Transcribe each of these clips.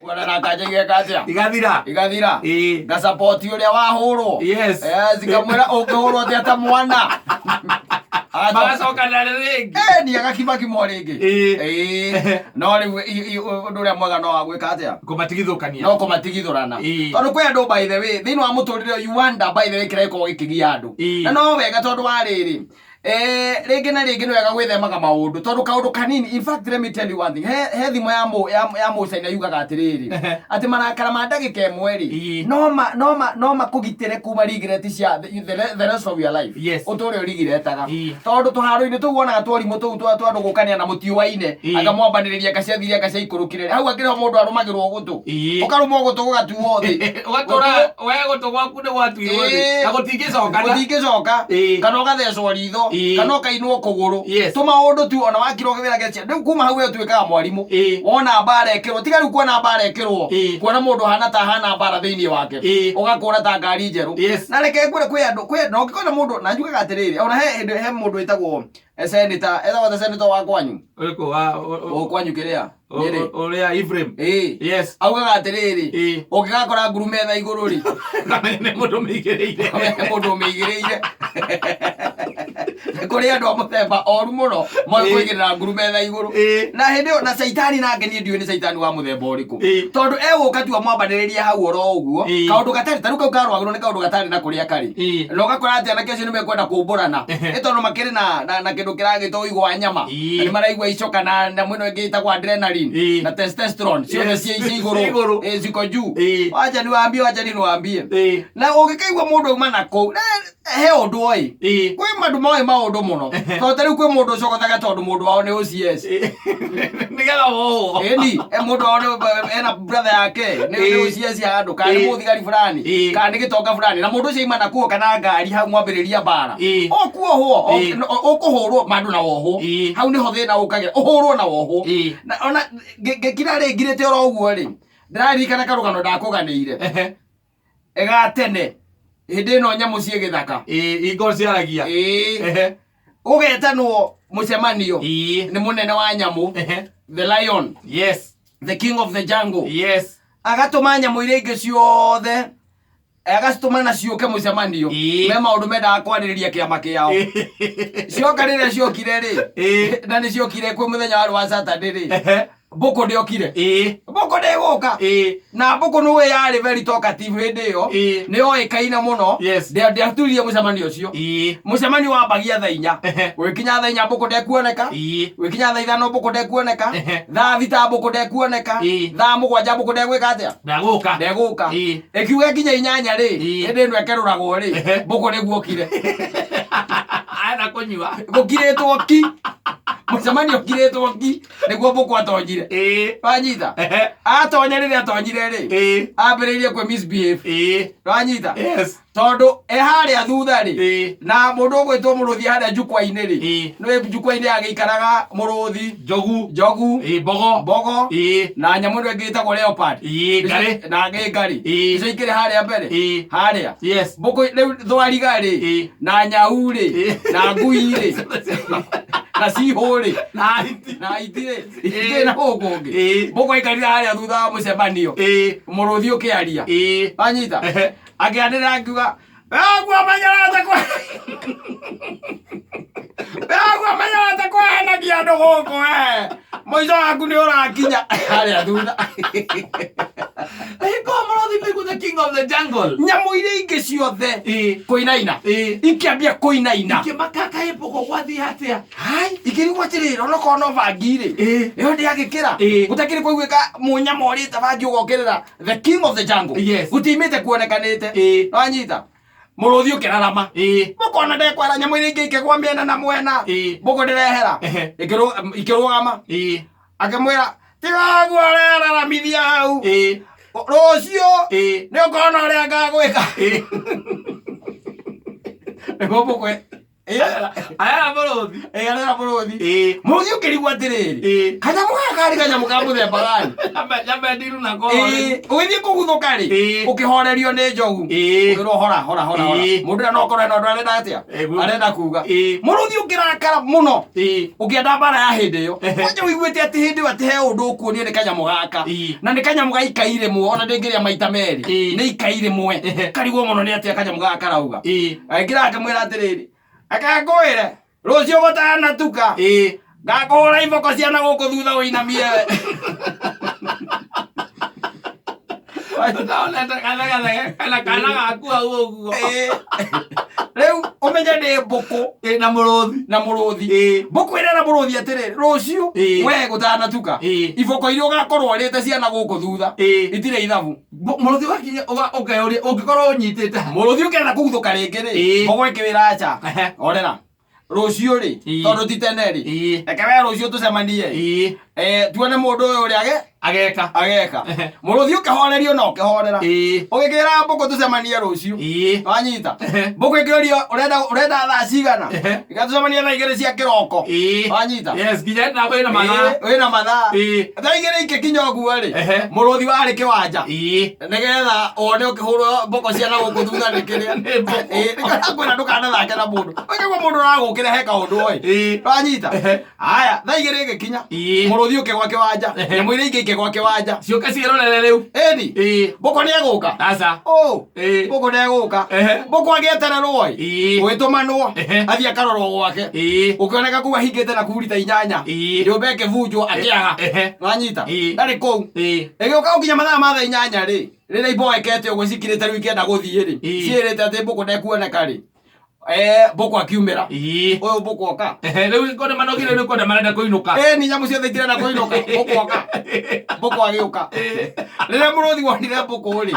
Kuona na kanja igeka atĩa? Igathira. Igathira. Ĩĩ. Ngasapoti ũrĩa wahũrwo. Yes. Yes, ngamwĩra ũngĩhũrwo atĩa ta mwana. Magacokana rĩngĩ. Eh, ni agakibakimwo rĩngĩ. Ĩĩ. Ĩĩ. No rĩu ũndũ ũrĩa mwega no wa gwĩka atĩa? Kũmatigithũkania. No kũmatigithũrana. Ĩĩ. Tondũ kwĩ andũ, by the way, thĩinĩ wa mũtũrĩre, you wonder, by the way, kĩrĩa gĩkoragwo gĩkĩgia andũ. Ĩĩ. Na no wega tondũ wa rĩrĩ, rĩngĩ na rĩngĩ nĩ wega gwĩthemaga maũndũ tondũ kaũndũ kanini. In fact, let me tell you one thing, he thimo ya mũcaina yugaga atĩrĩrĩ, atĩ marakara ma ndagĩka ĩmwe rĩ, no makũgitĩre kuma regret cia the rest of your life. Ũtũre ũrigiretaga. Tondũ tũharo-inĩ tũu wonaga tworimũ tũu twa andũ gũkania na mũtiũaine, akamwambanĩrĩria ngaciathire ngaciaikũrũkire hau akĩrĩho mũndũ arũmagĩrwo gũtũ. Ũkarũmwo gũtũ gũgatuo thĩ. Ũgatũra we gũtũ gwaku nĩ gwatuirwo thĩ. Na gũtingĩcokana. Gũtingĩcoka. Kana ũgathecwo ritho, kana ũkainwo kũgũrũ. Tũmaũndũ tu ona wakira ũgĩthira gecia rĩu kuma hau we ũtuĩkaga mwarimũ. Wona mbara ĩkĩrwo, tiga rĩu kuona mbara ĩkĩrwo, kuona mũndũ hana ta hana mbara thĩinĩ wake, ũgakũra ta ngari njerũ. Na reke ngwĩre, kwĩ andũ, kwĩ na ũngĩkona mũndũ na njugaga atĩrĩrĩ, ona he hĩndĩ he mũndũ wĩtagwo senator, etagwo ta senator wa kwanyu. Ũrĩkũ wa o kwanyu kĩrĩa Nyĩrĩ. Ũrĩa Ephraim? Ĩĩ. Augaga atĩrĩrĩ, ũngĩgakora nguru metha igũrũ rĩ, Kamenya nĩ mũndũ mĩigĩrĩire. Kamenya mũndũ ũmĩigĩrĩire. Nĩ kũrĩ andũ a mũthemba oru mũno moĩ kũigĩrĩra nguru metha igũrũ. Na hĩndĩ ĩyo na caitani nake, niĩ ndiũĩ nĩ caitani wa mũthemba ũrĩkũ, tondũ egũka tu amwambanĩrĩrie hau oro ũguo. Kaũndũ gatarĩ ta rĩu kau karwagĩrwo nĩ kaũndũ gatarĩ na kũrĩa karĩ. Na ũgakora atĩ anake acio nĩ mekwenda kũmbũrana. Nĩ tondũ makĩrĩ na kĩndũ kĩragĩtwo ũigũ wa nyama. Na nĩ maraigua icoka na nyamũ ĩno ĩngĩ ĩtagwo adrenaline na testosterone ciothe ciĩ igũrũ. Ciĩ igũrũ. Ĩĩ, ciko juu. Wacha niwaambie, wacha niwaambie. Na ũngĩkaigua mũndũ auma na kũu, he ũndũ oĩ. Kwĩ andũ moĩ maũndũ mũno. Tondũ ta rĩu kwĩ mũndũ ũcogothaga tondũ mũndũ wao nĩ OCS. Nĩgetha wohwo. Ĩni, mũndũ wao ena brother yake nĩ OCS handũ, kana nĩ mũthigari fulani, kana nĩ gĩtonga fulani, na mũndũ ũcio aima na kuo kana ngari hau mwambĩrĩria mbara. Ũkuohwo, ũkũhũrwo mandũ na wohwo. Hau nĩho thĩna ũkagĩra, ũhũrwo na wohwo. Na ona ngĩkira rĩ, ngirĩte oro ũguo rĩ, ndĩraririkana karũgano ndakũganĩire ga tene hĩndĩ ĩno nyamũ ciĩ gĩthaka. Ĩĩ, ingo ciaragia. Ĩĩ. Ũgetanwo mũcemanio nĩ mũnene wa nyamũ, the lion, the king of the jungle. Agatũma nyamũ iria ingĩ ciothe, agacitũma na ciũke mũcemanio. Me maũndũ mendaga kwarĩrĩria kĩama kĩao. Cioka, rĩrĩa ciokire rĩ, na nĩ ciokire kwĩ mũthenya warĩ wa Saturday rĩ, mbũkũ ndĩokire. Mbũkũ ndĩgũka. Na mbũkũ nĩwe yarĩ very talkative hĩndĩ ĩyo. Nĩ yoĩkaine mũno. Ndĩaturirie mũcemanio ũcio. Mũcemanio wambagia thaa 4. Gwĩkinya thaa 4 mbũkũ ndekuoneka. Gwĩkinya thaa 5 mbũkũ ndekuoneka. Thaa 6 mbũkũ ndekuoneka. Thaa 7 mbũkũ ndegwĩka atĩa? Ndagũka. Ndegũka. Ĩkiuga nginya 8 rĩ, hĩndĩ ĩno ĩkerũragwo rĩ, mbũkũ nĩguo okire. Ana kũnyua. Gũkirĩtwo ki, mũcemanio ũkirĩtwo ki, nĩguo mbũkũ atonyire. Wanyita? Atonya, rĩrĩa atonyire rĩ, ambĩrĩirie kwĩ misbehave. Wanyita? Yes. Tondũ e harĩa thutha rĩ, na mũndũ ũgwĩtwo mũrũthi harĩa njukwa-inĩ rĩ, nĩ njukwa-inĩ agĩikaraga mũrũthi, Njogu. Njogu. Mbogo. Mbogo. Na nyamũ ĩno ĩngĩ ĩtagwo leopard. Ngarĩ. Na ngĩ ngarĩ. Icio ikĩrĩ harĩa mbere harĩa. Mbũkũ rĩu, thwariga rĩ, na nyau rĩ, na ngui rĩ, na cihũ rĩ, Na hiti. Na hiti rĩ, ikĩrĩ na gũkũ kũngĩ. Mbũkũ aikarire harĩa thutha wa mũcemanio, mũrũthi ũkĩaria. Wanyita? Akĩanĩrĩra akiuga, "Weguo menyerete kwe, weguo menyerete kwehenagia andũ gũkũ, we mũico waku nĩ ũrakinya." Harĩa thutha. Ĩĩ, ko mũrũthi nĩguo the king of the jungle. Nyamũ iria ingĩ ciothe kũinaina, ikĩambia kũinaina. Ikĩmaka, kaĩ mbũkũ gwathiĩ atĩa? Hai, ikĩrigwo atĩrĩrĩ, onokorwo no bangi rĩ, ĩyo ndĩagĩkĩra. Gũtakĩrĩ kũiguĩka mũnyama ũrĩte bangi ũgokĩrĩra the king of the jungle. Gũtiimĩte kuonekanĩte. Wanyita? Mũrũthi ũkĩrarama. Mbũkũ ona ndekwara, nyamũ iria ingĩ ikĩgwa mĩena na mwena. Mbũkũ ndĩrehera. Ikĩrũgama. Akĩmwĩra, "Tiga ũguo ũreraramithia hau. Rũciũ nĩ ũkona ũrĩa ngagwĩka." Nĩguo mbũkũ Arera mũrũthi. Ĩ, arera mũrũthi. Ĩĩ. Mũrũthi ũkĩrigwo atĩrĩrĩ, Ĩĩ. kanyamũ gaka karĩ kanyamũ ka mũthemba gani? Nyambe ndiru nako. Ĩĩ, ũgĩthiĩ kũguthũka rĩ, Ĩĩ. ũkĩhorerio nĩ njogu. Ĩĩ. Ũkĩrwo hora hora hora hora. Ĩĩ. Mũndũ ũrĩa no akorwo ena ũndũ arenda atĩa? Ĩguo. Arenda kuga. Ĩĩ. Mũrũthi ũkĩrakara mũno. Ĩĩ. Ũkĩenda mbara ya hĩndĩ ĩyo. Ehe. Kwanja ũiguĩte atĩ hĩndĩ ĩyo atĩ he ũndũ ũkuonio nĩ kanyamũ gaka. Ĩĩ. Na nĩ kanyamũ ga ikai rĩmwe ona ndĩngĩrĩa maita merĩ. Ĩĩ. Nĩ ikai rĩmwe. Ehe. Karigwo mũno nĩ atĩa kanyamũ gaka karauga. Ĩĩ. Agĩkĩra akĩmwĩra atĩrĩrĩ, reke ngwĩre, rũciũ gũtanatuka, Ĩĩ. ngakũhũra iboko ciana gũkũ thutha ũinamie we. Ndonete gathegathege kana kana gaku hau ũguo. Ĩĩ. Rĩu ũmenye nĩ mbũkũ Ĩĩ, na mũrũthi. na mũrũthi. Ĩĩ. Mbũkũ ĩrera mũrũthi atĩrĩrĩ, rũciũ Ĩĩ. we gũtanatuka, Ĩĩ. iboko iria ũgakorwo ũrĩte ciana gũkũ thutha Ĩĩ. itirĩ ithabu. Mũrũthi wakinya ũkeyũria ũngĩkorwo ũnyitĩte ha. Mũrũthi ũkĩenda kũguthũka rĩngĩ rĩ, Ĩĩ. mbogo ĩkĩwĩra aca, Ehe. horera. Rũciũ rĩ, Ĩĩ. tondũ ti tene rĩ, Ĩĩ. reke we rũciũ tũcemanie. Ĩĩ. Eh, tuone mũndũ ũyũ ũrĩa Ageka. ageka. Ehe. Mũrũthi ũkĩhorerio na ũkĩhorera. Ĩĩ. Ũgĩkĩra mbũkũ tũcemanie rũciũ. Ĩĩ. Wanyita. Ehe. Mbũkũ ĩkĩũrio ũrenda ũrenda thaa cigana? Ehe. Reke tũcemanie thaa 2 cia kĩroko. Ĩĩ. Wanyita. Yes, nginya na wĩna mathaa. Ĩĩ, wĩna mathaa. Ĩĩ. Thaa 2 ikĩkinya ũguo rĩ, Ehe. mũrũthi warĩ kĩwanja. Ĩĩ. Nĩgetha one ũkĩhũrwo mbũkũ ciana gũkũ thutha nĩ kĩrĩa. Nĩ mbũkũ. Ĩĩ, nĩkĩo ndakwĩra ndũkanathake na mũndũ. Ũngĩigua mũndũ ũragũkĩra he kaũndũ oĩ. Ĩĩ. Wanyita. Ehe. Haya, thaa 2 ĩgĩkinya. Ĩĩ. Mũrũthi ũkĩgwa kĩwanja. Ehe. Nyamũ iria ingĩ ikĩgwa kĩwanja. Ciũke ciĩrorere rĩu. Ĩni. Ĩĩ. Mbũkũ nĩ egũka. Aca. Ũ. Ĩĩ. Mbũkũ nĩ egũka. Ehe. Mbũkũ agĩetererwo ĩ. Ĩĩ. Gũgĩtũmanwo. Ehe. Athiĩ akarorwo gwake. Ĩĩ. Ũkĩoneka kũu ahingĩte na kurita 8. Ĩĩ. Nyũmba ĩkĩbunjwo akĩaga. Ehe. Wanyita. Ĩĩ. Ndarĩ kũu. Ĩĩ. Ĩgĩũka gũkinya mathaa ma thaa 8 rĩ, rĩrĩa iboekete ũguo cikirĩte rĩu ikĩenda gũthiĩ rĩ, Ĩĩ. ciĩrĩte atĩ mbũkũ ndekuoneka rĩ. Mbũkũ akiumĩra. Ĩĩ. Ũyũ mbũkũ oka. Ehe, rĩu konde manogire rĩu konde marenda kũinũka. Ĩni nyamũ ciothe itirenda kũinũka. Mbũkũ oka. Mbũkũ agĩũka. Rĩrĩa mũrũthi wonire mbũkũ rĩ,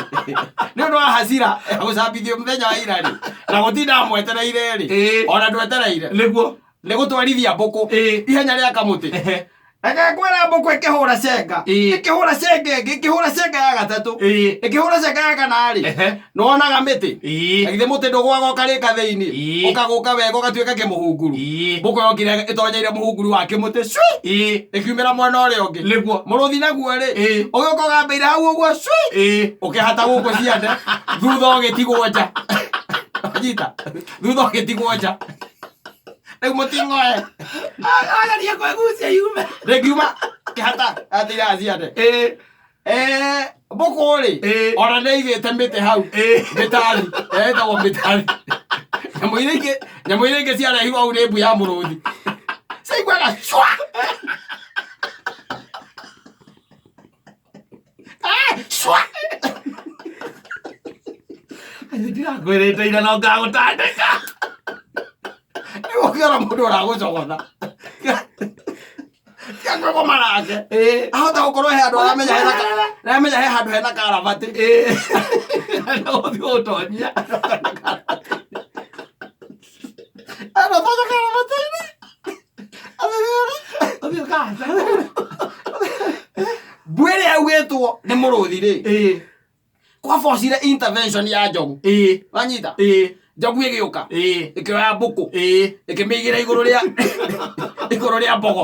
nĩ ũndũ wa hasira ya gũcambithio mũthenya wa ira rĩ, na gũtinda amwetereire rĩ, Ĩĩ. ona ndwetereire. Nĩguo. Nĩ gũtwarithia mbũkũ Ĩĩ. ihenya rĩa kamũtĩ. Ehe. Reke ngwĩre mbũkũ ĩkĩhũra cenga. Ĩĩ. Ĩkĩhũra cenga ĩngĩ, ĩkĩhũra cenga ya gatatũ. Ĩĩ. Ĩkĩhũra cenga ya kana rĩ, Ehe. nĩwonaga mĩtĩ. Ĩĩ. Na githĩ mũtĩ ndũgũaga ũkarĩka thĩinĩ. Ĩĩ. Ũkagũka wega ũgatuĩka kĩmũhunguru. Ĩĩ. Mbũkũ yokire ĩtonyeire mũhunguru wa kĩmũtĩ cui. Ĩĩ. Ĩkiumĩra mwena ũrĩa ũngĩ. Nĩguo. Mũrũthi naguo rĩ, Ĩĩ. ũgĩũka ũgambĩire hau ũguo cui. Ĩĩ. Ũkĩhata gũkũ ciande, thutha ũgĩtigwo nja. Wanyita? Thutha ũgĩtigwo nja. Rĩu mũting'oe. Ageria kwĩgucia yume. Rĩngiuma kĩhata atira ciande. Ĩĩ. Mbũkũ rĩ, Ĩĩ. ona nĩ aigĩte mĩtĩ hau. Ĩĩ. Mĩtari, ĩtagwo mĩtari. Nyamũ iria ingĩ, nyamũ iria ingĩ ciarehirwo hau nĩ mbu ya mũrũthi. Ciaiguaga cwa. Ah, cwa. Ndirakwĩrĩte ira no ngagũtandĩka. Rĩu ũkĩona mũndũ ũragũcogotha. Tiga kwĩgoma nake. Ĩĩ. Ahota gũkorwo he handũ aramenya hena aramenya he handũ hena karabati. Ĩĩ. Na ũthiĩ gũtonyia. Anatonya karabati-inĩ. Atĩrĩrĩ. Ũthiĩ ũkahata. Mbũ ĩrĩa yaugĩtwo nĩ mũrũthi rĩ, Ĩĩ. kwabocire intervention ya njogu. Ĩĩ. Wanyita? Ĩĩ. Njogu ĩgĩũka. Ĩĩ. Ĩkĩoya mbũkũ. Ĩĩ. Ĩkĩmĩigĩra igũrũ rĩa igũrũ rĩa mbogo.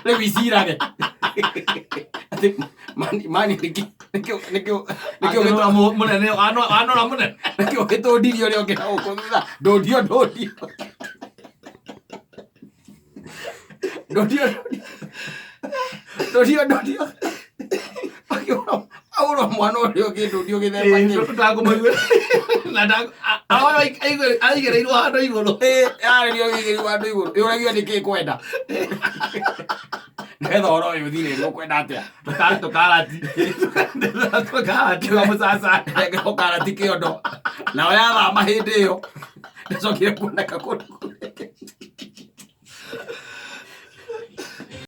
Rĩu icirage. Atĩ mani mani nĩkĩ nĩkĩ nĩkĩ nĩkĩ Akĩnora mũnene, anora mũnene. nĩkĩ ũgĩtũndirie ũrĩa ũngĩ na gũkũ thutha. Ndũndio ndũndio. Ndũndio ndũndio. Ndũndio ndũndio. Ahũrwo mwana ũrĩa ũngĩ ndũndio gĩthemba Ĩĩ, kĩu. ndakũmũiguĩra. Na aigĩrĩirwo handũ igũrũ. Ĩĩ, yarĩrio ĩigĩrĩirwo handũ igũrũ. Yũragio nĩkĩ ĩkwenda. Nĩgetha ũhoro ũyũ ũthire rĩ, ũkwenda atĩa? Tũkarati. Tũkarati wa mũcaca. Nengera karati kĩondo. Nao yathama hĩndĩ ĩyo. Ndacokire kuoneka kũndũ kũngĩ.